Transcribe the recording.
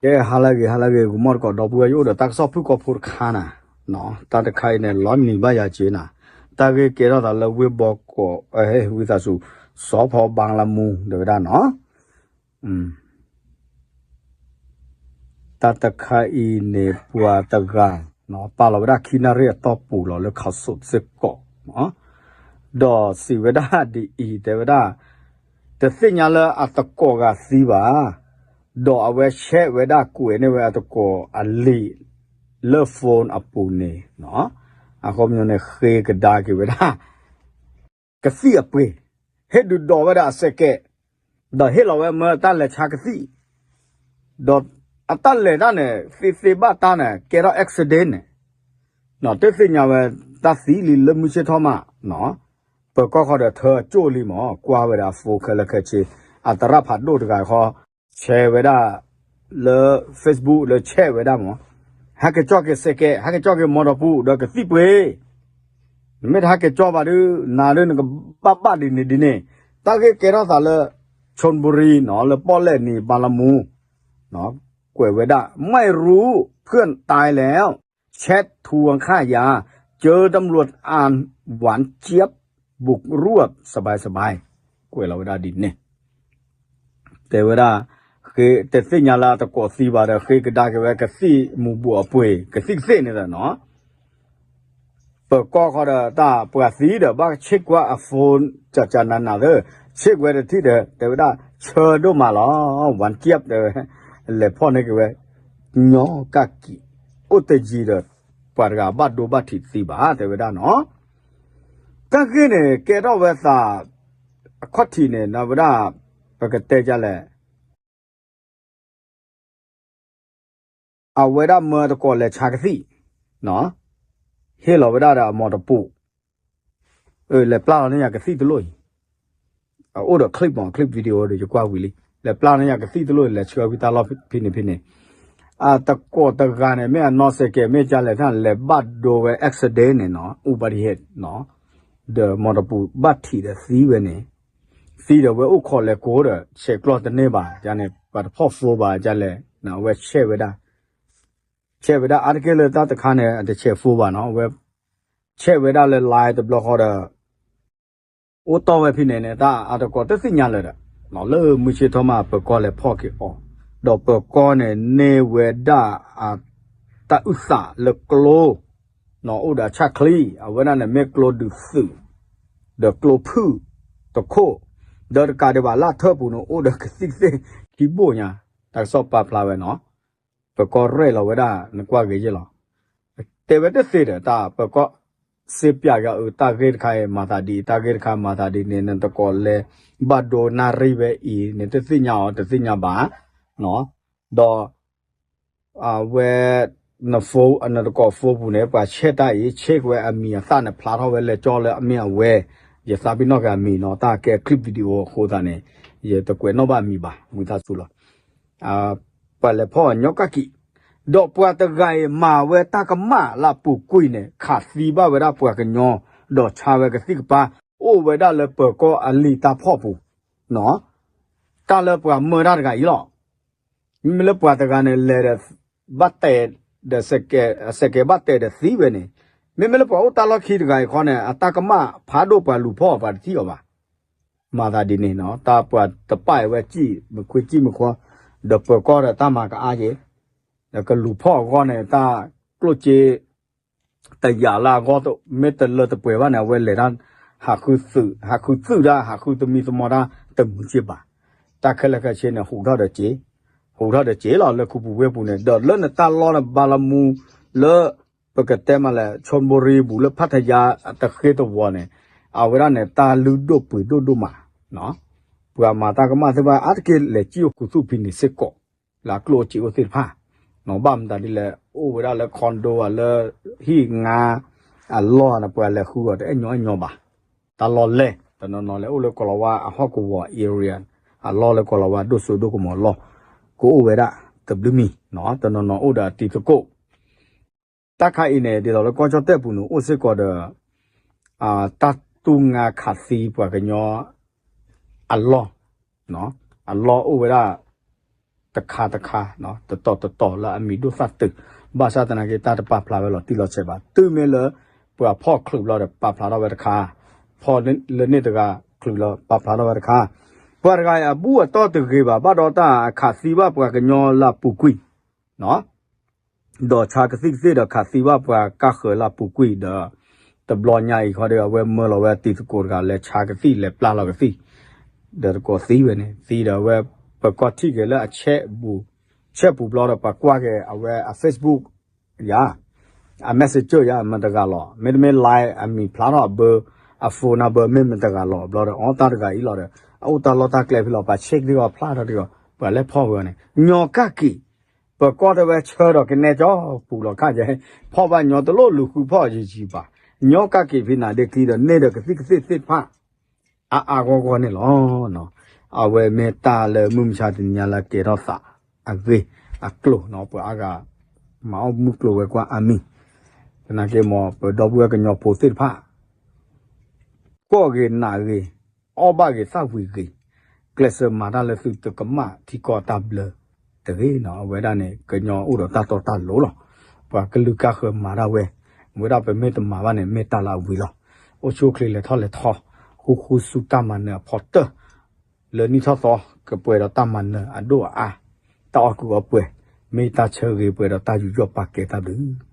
ကဲ ဟါလၢအဂ့ၤ ဟါလၢအဂ့ၤ ဂီၤမီၢ်တကိး ဒီပုၢ်ဝဲၢ် ယအိၣ်ဒီးတၢ်ကစီၣ်ဖုၣ်ကိာ်ဖိတခါနၤ, တၢ်တခါအံၤန့ၣ် လီၤနံၤဘၣ်ယၤက့နၤ, တၢ်ဂ့ၢ်ကဲထီၣ်သးလၢဝ့ၢ်ဘီကီး ဝ့ၢ်သးစူၤ စီၤဖီဘၣ်လါမူ တဲဝဲဒၣ်နီၤ. တၢ်တခါအံၤန့ၣ် ပှၤတဂၤ ပာ်လီၤဝဲဒၣ်ခံနၣ်ရံၣ်အတီၢ်ပူၤလီၤလၢ ခးစိးစ့ၢ်ကီး ဒီးစံးဝဲဒၣ်ဒ်အံၤ တဲဝဲဒၣ် တသ့ၣ်ညါလၢအသကိးဂၤသံဘၣ်, ဒီးအဝဲဆဲးဝဲဒၣ်ကွဲးန့ၢ်ဝဲအသကိးအလံာ် လၢ phone အပူၤန့ၣ်, အဃိမ့ၢ်န့ၣ် ဃ့ကဒါက့ၤဝဲဒၣ် ကသံၣ်အပှ့ၤ, ဟ့ၣ်ဒုးဒိးဝဲဒၣ်အစဲးကဲး, ဒီးဟ့ၣ်လီၤဝဲမၢတၢ်လဲၤဆါကသံၣ်, ဒီးအတၢ်လဲၤတၢ်န့ၣ် သ့သ့ဘၣ်တၢ်န့ၣ် ကဲထီၣ် accident န့ၣ် တသ့ၣ်ညါဝဲတၢ်သံလံလၢမုၢ်ဆ့ၣ်ထီၣ်မး, ပၢၤကီၢ်ဃီဒီးထၢအကၠိၣ်လံမး ကွၢ်ဝဲဒၣ်အ phone ခဲလၢာ်ခဲဆ့, အသရၣ်ဖးဒိၣ်တဂၤဃီ ဆဲးဝဲဒၣ် လၢ Facebook လၢဆဲးဝဲဒၣ်မး, ဟဲက့ၤကၠီၣ်က့ၤစဲးကဲး ဟဲက့ၤကၠီၣ်က့ၤမီတီပူၤ ဒီးကသံၣ်ပှ့ၤ, နမ့ၢ်တဟဲက့ၤကၠီၣ်ဘၣ်ဒုး နၤဒုးနကဘၣ်ဘၣ်ဒ်န့ၣ်ဒ်န့ၣ်, တၢ်ဂ့ၢ်ကဲထီၣ်သးလၢ ชลบุรี နီၤ လၢပီၣ်လဲၣ်နံၤ ဘၣ်လါမူ ကွဲးဝဲဒၣ် ไม่รู้เพื่อนตายแล้ว แชททวงค่ายา เจอตำรวจอ่าน หวานเจี๊ยบ บุกรวบสบายๆ ကွဲးလီၤဝဲဒၣ်ဒ်န့ၣ် တဲဝဲဒၣ် ဃ့တသ့ၣ်ညါလၢအသကိးသံဘၣ်ဒီး ဃ့ကဒါက့ၤဝဲကသံၣ်မူးဘူးအပှ့ၤ ကသံၣ်ကသ့ၣ်န့ၣ်ဒီးနီၤ, ပၢၤကီၢ်ဃီဒီးတၢ်ပှၤသံဒီး ဘၣ်ဆ့ၣ်ကွၢ်အ phone ကကနနၤသၢ, ဆ့ၣ်ကွဲတထံၣ်ဒီး တဲဝဲဒၣ် ဆၢဒိၣ်မးလီၤ ဝၣ်ကၠၢပ် တဲဝဲ, လဲၤဖီၣ်န့ၢ်က့ၤဝဲ ညီကၣ်ကံး အိၣ်တယံၤဒီး ပှၤတဂၤဘၣ်ဒိဘၣ်ထံးသံဘၣ် တဲဝဲဒၣ်နီၤ, တၢ်ဂ့ၢ်န့ၣ် ကဲထီၣ်ဝဲသး အခီၣ်ထံးန့ၣ် နဝဲဒၣ် ပကတဲဒ်လဲၣ် အဝဲဒၣ်မၢတကိးလဲၤဆါကသံၣ်, ဟ့ၣ်လီၤဝဲဒၣ်ဒီးအမီတပူၤ, လဲၤပျၢ်လီၤန့ၢ်ယၤကသံၣ်တလိၣ်အံၤ, အအိၣ်ဒီး clip မး clip video ဒီးယကွၢ်ဝံၤလံ, လဲၤပျၢ်န့ၢ်ယၤကသံၣ်တလိၣ် လဲၤဆှၢဝံၤတၢ်လီၢ်ဖဲန့ၣ်ဖဲန့ၣ်, အသကိးတဂၤန့ၣ် မ့ၢ်အနီၢ်စဲးကဲး မ့ၢ်ကလဲၤထၣ် လဲၤဘၣ်ဒိဝဲ accident န့ၣ်နီၤ อุบัติเหตุ ဒီးမီတပူၤဘၣ်ထံးဒီးသံဝဲန့ၣ်, သံဒီးဝဲအိၣ်ခိးလဲၤကိးဒီး ဆဲးကျိးတန့ၢ်ဘၣ်န့ၣ် ပှၤတဖီၣ် phone ဘၣ်လဲၣ်, အဝဲဆဲးဝဲဒၣ် ဆဲးဝဲဒၣ်အါတက့ၢ်လၢတၢ်တခါန့ၣ် အတဆဲး phone ဘၣ်နီၤ, အဝဲဆဲးဝဲဒၣ်လၢ line တဘျီဃီဒီး အိၣ်တီၢ်ဝဲဖဲန့ၣ်န့ၣ် တၢ်အါတကီတသ့ၣ်ညါလၢၤဒီး လၢမုၢ်ဆ့ၣ်ထီၣ်မး ပၢၤကီၢ်လဲၤဖီၣ်က့ၤအီၤ, ဒီးပၢၤကီၢ်န့ၣ် န့ၢ်ဝဲဒၣ်အတၢ်အုၣ်သးလၢကျိ အိၣ်ဒီးအဆၣ်ချံ, အဝဲဒၣ်န့ၣ်မ့ၢ်ကျိဒုးသုး ဒီးကျိဖုၣ်တခိၣ်, ဒီးတကးဒံးဘၣ်လၢအထၢၣ်ပူၤန့ၣ် အိၣ်ဒီးကသံၣ်သ့ၣ်ခံဘိၣ်ညါ, တၢ်ကစီၣ်ပာ်ဖျါဝဲနီၤ, ပၢၤကီၢ်ရဲၣ်လီၤဝဲဒၣ် နကွၢ်ဂ့ၤယ့ၢ်လီၤ, တဲဝဲတသ့ဒီး တၢ်ပၢၤကီၢ် စ့ပၠးက့ၤအတၢ်ဂ့ၢ်တခါအံၤ မၤသးဒ်အံၤ တၢ်ဂ့ၢ်တခါမၤသးဒ်န့ၣ် နတကိးလဲၤဘၣ်ဒိနၣ်ရံၣ်ဝဲအံၤန့ၣ် တသ့ၣ်ညါအီၤ တသ့ၣ်ညါဘၣ်, ဒီး အဝဲ န phone နတကိး phone ပူၤန့ၣ် ပှၤဆဲးတၢ်အံၤ ဆ့ၣ်ကွဲးအမံၤအသၣ်န့ၣ် ဖျါထီၣ်ဝဲလဲၤကၠီလၢအမ့ၢ်အဝဲ, ယသးပ့ၤနီၣ်က့ၤအမံၤနီၤ, တၢ်ကဲ clip video အဃိသတးန့ၣ် ယတကွဲးနီၣ်ဘၣ်အမံၤဘၣ် ဝံသးစူၤလီၤ. ပှၤလဲၤဖီၣ်အီၤညီကၣ်ကံး, ဒီးပှၤတဂၤအံၤမၤဝဲတၢ်ကမၣ်လၢအပူၤကွံာ်န့ၣ် ခးသံဘၣ်ဝဲဒၣ်ပှၤကညီ, ဒီးဆါဝဲကသံၣ်ကပၤ, အိၣ်ဝဲဒၣ်လၢပၢၤကီၢ်အလံာ်တၢ်ဖီၣ်ပူၤ, တၢ်လၢပှၤမၢတၢ်တဂၤအံၤလီၤ. မ့မ့ၢ်လၢပှၤတဂၤန့ၣ် လဲၤဒီး ဘၣ်တဲာ်ဒီး စဲးကဲးဘၣ်တဲာ်ဒီးသံဝဲန့ၣ်, မ့မ့ၢ်လၢပှၤအိၣ်တၢ်လီၢ်ခံတဂၤအံၤခီန့ၣ် အတၢ်ကမၣ်ဖးဒိၣ်ပှၤလူၤဖီၣ်အီၤ ပှၤတထံၣ်အီၤဘၣ်. မၤသးဒ်န့ၣ်နီၤ, တၢ်ပှၤတပာ်ဝဲစံၣ်မခွ့စံၣ်မခွီ, ဒီးပၢၤကီၢ်ဒီးတၢ်မၤကအါက့ၤ, ဒီးကလူၤဖီၣ်အဂီၢ်န့ၣ် တၢ်ကျိၣ်စ့ တယာ်လၢအဂီၢ် မ့ၢ်တလၢတပှဲၤဘၣ်န့ၣ် အဝဲလဲၤတၢ် ဟးဃုသုး ဟးဃုသုးတၢ် ဟးဃုသမံသမိးတၢ် တမုာ်က့ၤဘၣ်. တၢ်ခဲလၢာ်ခဲဆ့န့ၣ် ဟူးထီၣ်ဒီးစ့, ဟူးထီၣ်ဒီးစ့လီၤ လၢခူပူၤဝ့ၢ်ပူၤန့ၣ် ဒီးလၢနတၢ်လီၢ်န့ၣ် ဘၣ်လၢမူ လၢ ပကတဲမးလဲၣ် ခၠိဘိရံပူၤ လၢဖးထယါ တဃ့တဝီၤန့ၣ် အဝဲဒၣ်န့ၣ် တၢ်လုၢ်ဒိၣ်ပှ့ၤဒိၣ်ဒိၣ်မး ပှၤမၤတၢ်ကမၣ်သ့ၣ်တဖၣ် အါတက့ၢ်လဲၤစံၣ်အိၣ်ခူသူၣ်ဖဲန့ၣ်စ့ၢ်ကီး လၢအကျိၣ်အစ့အိၣ်သ့ၣ်တဖၣ်, ဘၣ်မတၤဒ်လဲၣ် အိၣ်ဝဲဒၣ်လၢ condo ဧါ လၢဟံၣ်ငါ အလီၢ်န့ၣ် ပှၤလဲၤဃုအီၤတအဲၣ်ညီအဲၣ်ညီဘၣ်. တၢ်လီၢ်လဲၢ် တနီၤနီၤလဲၤအိၣ်လၢကိၤလၤဝါအဟီၣ်ကဝီၤ area အလီၢ်လၢကိၤလၤဝါဒိၣ်စိဒိၣ်ကမီၤလီၢ် ကအိၣ်ဝဲဒၣ်တဘျုးမံၤ, တနီၤနီၤအိၣ်ဒီးအတံၤသကိး တၢ်ခါအံၤန့ၣ် ဒ်သိးလၢကီၢ်ကၠီၣ်တဲၣ်ပူၤန့ၣ် အိၣ်စ့ၢ်ကီးဒီး တၢ်တူၢ်ငါခးသံပှၤကညီအလီၢ်, အလီၢ်အိၣ်ဝဲဒၣ် တခါတခါ, တတီၤတတီၤလၢအမံၤဒိၣ်သၣ်တုၤ, ဘၣ်ဆၣ်သနာ်က့ တၢ်တပာ်ဖျါဝဲလီၤတံၢ်လီၤဆဲးဘၣ်. တုၤမ့ၢ်လၢ ပှၤဖီၣ်ချုးဘျီဒီး ပာ်ဖျါထီၣ်ဝဲတခါ, ဖီၣ်လၢန့ၣ်တဂၤချုးလီၤ ပာ်ဖျါထီၣ်ဝဲတခါ, ပှၤတဂၤအံၤအဘူၣ်အတီၢ်တဂ့ၤဘၣ်, ဘၣ်ဒီးတၢ်အခးသံဘၣ်ပှၤကညီလၢအပူၤကွံာ် ဒီးဆါကသံၣ်ကသ့ၣ်ဒီးခးသံဘၣ်ပှၤကါဃၢၤလၢအပူၤကွံာ်ဒီး တဘျီညါအံၤခီဒီး အဝဲမၢလီၤဝဲအတံၤသကိးတဂၤလၢဆါကသံၣ်လဲၤပျၢ်လီၤကသံၣ်, ဒီးသကိးသံဝဲန့ၣ် သံဒီးအဝဲ ပကီၢ်ထံၣ်က့ၤလၢအ chat ပူၤဘျီဒီး ပှၤကွၢ်က့ၤအဝဲအ Facebook ယါ အ messenger ယါ မတၤတဂၤလီၤ, မ့တမ့ၢ် line အမံၤဖျါထီၣ်အဘၢ အ phone number မ့ၢ်မတၤတဂၤလီၤဘျီဒီး အီတၢ်တဂၤအံၤလီၤဒီး အအိၣ်တၢ်လီၢ်တၢ်ကျဲဖဲလီၤ ပှၤဆဲးကသံၣ်အီၤဖျါထီၣ်ဒီး ပှၤလဲၤဖီၣ်ဝဲန့ၣ် ညီကၣ်က့ၤ ပကီၢ်တဲဝဲဆၢဒီးကနဲကၠီပူၤလီၤခါယဲ, ဖီၣ်ဘၣ်ညီတလိၣ်လူၤဃုဖီၣ်ယံာ်ယံာ်ဘၣ်, ညီကၣ်က့ၤဖဲနၤဒ့ကျံဒီးန့ၢ်ဒီးကသံၣ်ကသ့ၣ်သ့ၣ်တဖၣ် အါအါဂီၢ်ဂီၢ်န့ၣ်လီၤ. အဝဲမ့ၢ်တၢ်လၢမုၢ်မဆါတနံၤညါလၢကဲထီၣ်သးအဂ့ၢ်အကျိၤနီၤ, ပှၤအါဂၤ မၤအီၣ်မုၢ်ကျိၤဝဲၤကွာ်အါမံၤ, သနာ်က့မ့ၢ် ပဒီပုၢ်ဝဲၢ်ကညီဖိသ့ၣ်တဖၣ် ကီၢ်ဂ့ၤနးဂ့ၤ, အီၣ်ဘၣ်ဂ့ၤသၣ်ဝံၤဂ့ၤ, ကျဲးစၢးမၤတၢ်လၢသုတကမၣ်ထံကီၢ်တၢ်ဘျၢတဂ့ၤနီၤ, အဝဲဒၣ်န့ၣ် ကညီအိၣ်ဒီးတၢ်တီတၢ်လိၤလီၤ. ပှၤကလုာ်ကါဃၢၤမၤတၢ်ဝဲ, ဝဲဒၣ်ပမ့ၢ်တမၤဘၣ်န့ၣ် မ့ၢ်တၢ်လၢအဝံၤလီၤ. အိၣ်ဆူၣ်အိၣ်ချ့လဲၤထီၣ်လဲၤထီ, ဃူဃူဆူတၢ်မၤနၢၤအဖီတၢၢ် လၢနံၣ်ထီၣ်သီ ကပှဲၤဒီးတၢ်မၤနၢၤအဒိၣ်အအါ, တၢ်အီၣ်ကုာ်အီပှဲၤ, မ့ၢ်တၢ်ဆၢဂ့ၤပှဲၤဒီးတၢ်ယူးယီၣ်ပာ်ကဲတၢ်ဘျုး